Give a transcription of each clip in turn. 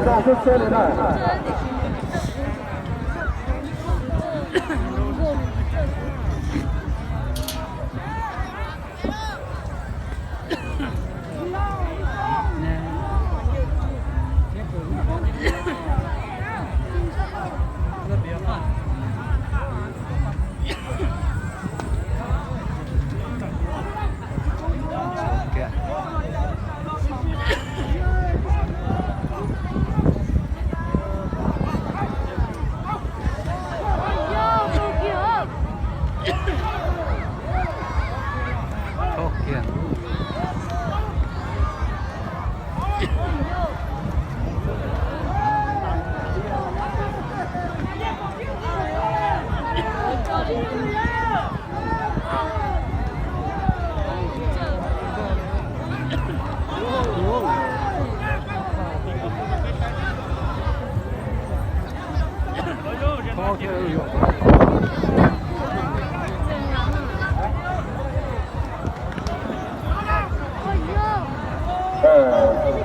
Zoo xwb xwb li na.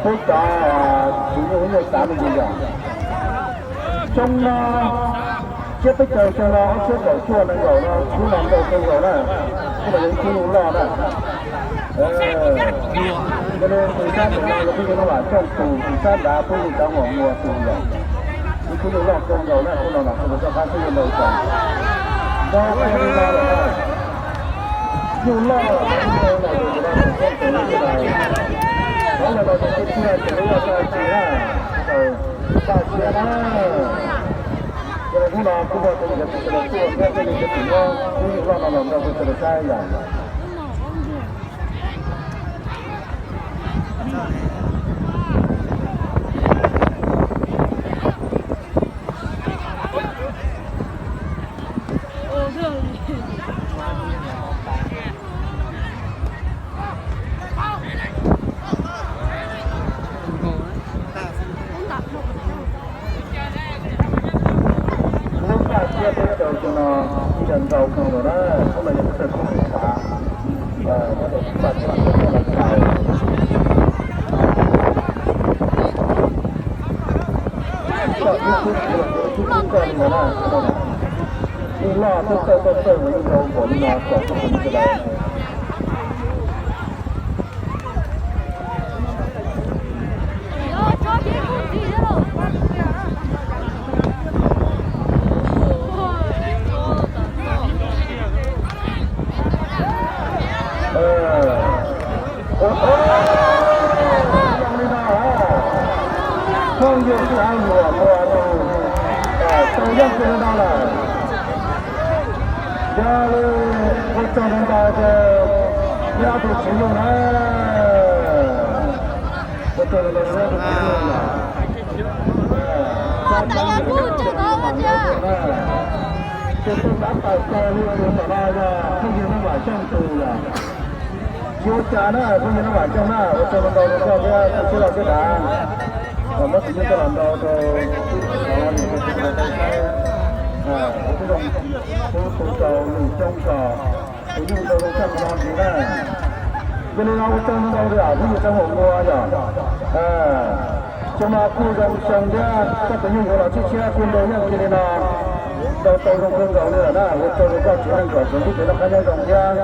Peb cov tsis nyuj ib nyuag xav me ntsis yom. Xyoo no, siab peb caug xyoo no ob txhiab kaum cuaj nees nkaum no khub no ntau kawg nkaus na, khub no yog ib khub nyuj loj na. Yog li tus sab ntawm no yog peb yug Naj Vam Xyooj tus, tus sab nrad peb yug Tsav Huam Muas tus yom. Ib khub nyuj loj kawg nkaus na, khub no los kuj tau qab xwb yug ntau tsav. Ntau kawg li no lawm na. Nyuj loj, nyuj ntau los yus tus no tus sab ntawm no tus no. Qhov no los yog tiag tiag ces lub loj tag tsis na, txaus txaj siab na. Yog li hnub no kuj muaj tus yog tus sawv daws tuaj thiab tej li cov tim muab khub nyuj loj no los nrog peb sawv daws saib yom. Lub npaj thiab peb caug xyoo no yog ntau kawg nkaus na, khub no yog peb txawj khub xav, nyob rau lub npaj thiab peb caug los txaus. Loj ib khub los ib khub koj li no na, ib loj txawj txawj txawj txawj uas yeej ntau npaum li no txaus txhua tus sawv daws. Zoo li no, phooj ywg Tsav Huam Muas tus, tau yeej kiag li no lawm. Yog li ua tsaug ntau ntau rau neb ob tug txiv yawg na. Ua tsaug ntau ntau rau neb ob tug txiv yawg na. Tus tub nab tawm plaws li tus tom no yog phooj ywg Naj Vam Xyooj tus yom. Tsis ua cas na, phooj ywg Naj Vam Xyooj na, ua tsaug ntau ntau rau koj thiab tus sib loj sib dav, muab tus nyuj coj los ntau rau, ua tus zoo, tus tus rau lwm xyoo kom tus nyuj ntau zoo tshaj qhov no ntxiv na. Yog li no ua tsaug ntau ntau rau phooj ywg Tsav Huam Muas yom. Xyoo no kuj zoo xyoo thiab koj tus nyuj yuav los tshiab tshiab kuj ntau yeej kiag li no, ntau tau zoo kawg nkaus li lawm na. Ua tsaug rau koj txiv neej kom txuas ntub kev noj qab nyob zoo thiab.